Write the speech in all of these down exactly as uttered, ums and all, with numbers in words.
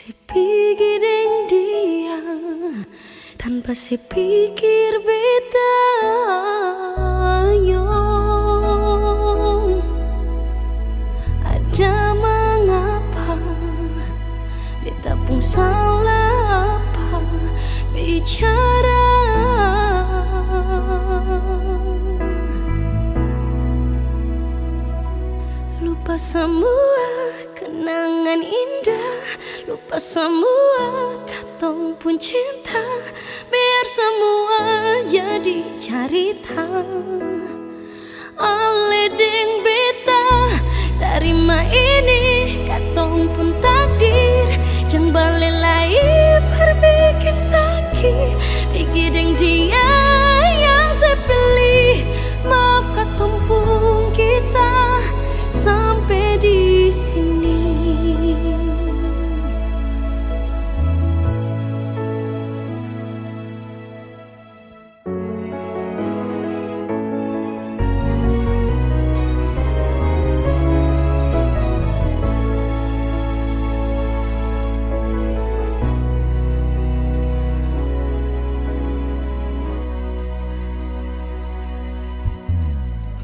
Se pigi deng dia, tanpa se pikir beta nyong. Ada mangapa? Beta pung salah apa? Bicara. Lupa samua kenangan indah, lupa samua katong pung cinta, biar samua jadi carita. Ale deng beta, tarima ini katong pung takdir. Jang bale lai par biking saki, pigi deng dia yang se pilih. Maaf katong pung kisah sampe di sini.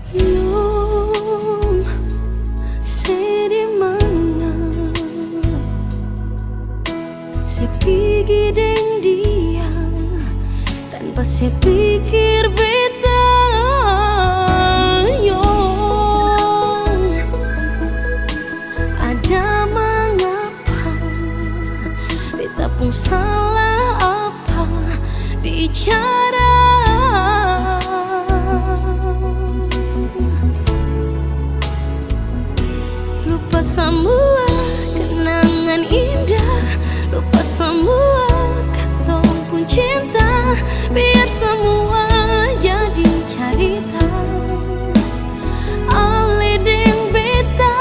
Nyong se di mana? Se pigi deng dia tanpa se pikir beta nyong. Ada mangapa? Beta pung salah apa? Bicara. Lupa samua kenangan indah, lupa samua katong pung cinta, biar samua jadi carita. Ale deng beta,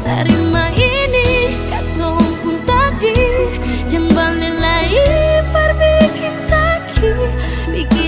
tarima ini katong pung takdir. Jang bale lai par biking saki, biking